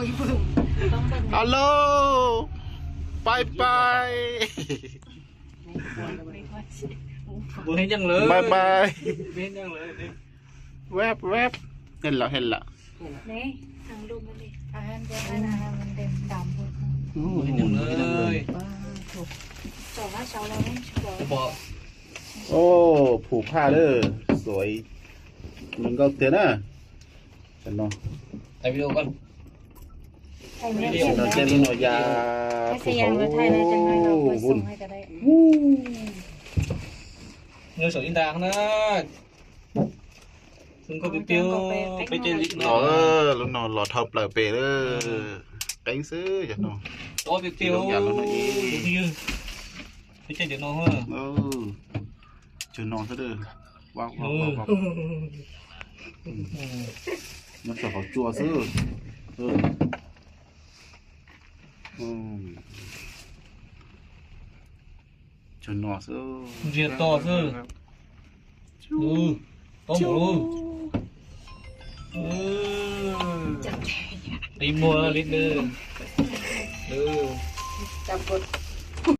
ຮັລໂຫຼ ບາຍບາຍ ບໍ່ເຫັນຫຍັງເລີຍ ບາຍບາຍ ບໍ່ເຫັນຫຍັງເລີຍ ແວບໆ ເຫັນແລ້ວ ເຫັນແລ້ວ ນີ້ທາງລຸ່ມມັນນີ້ ອັນນັ້ນ ອັນນັ້ນມັນເຕັມດຳໝົດ ໂອ້ ບໍ່ເຫັນຫຍັງເລີຍ ຈອດມາເຊົາແລ້ວນີ້ ບໍ່ ໂອ້ ຜູກຜ້າເດີ ສວຍ ມັນກໍເທື່ອນະ ກັນເນາະ ຖ່າຍວິດີໂອກ່ອນ ຖ່າຍວິດີໂອ ເນາະ ແຈ້ງເນາະ ຢາ ໃຫ້ສະຫຍັງ ຖ່າຍແລ້ວຈັ່ງໃຫ້ເຮົາຄ່ອຍສົ່ງໃຫ້ກໍໄດ້ ເງິນສອງອິນດາຂະໜາດ ຊຶ່ງກໍປິວໆ ໄປເຈລິກ ເອີ ລຸງນ້ອງຫຼໍ່ເທົາເປົ່າເປເດີ ເກັ່ງຊື່ ຢາກເນາະ ໂອ້ ປິວໆ ຢາກເນາະ ເອີ ໄປເຈລິກເນາະ ເອີ ເຈີນ້ອງຊະເດີ ວ້າວໆ ອືມ ມັນຈະເຂົ້າຈົວຊື່ ເອີ ອືມ ຈະໜໍ່ເຊີ ເຈຕໍ່ເຊີ ເອີ ຕ້ອງ ເອີ ຕີໂມລິດເດີ ເອີ ຈັບກົດ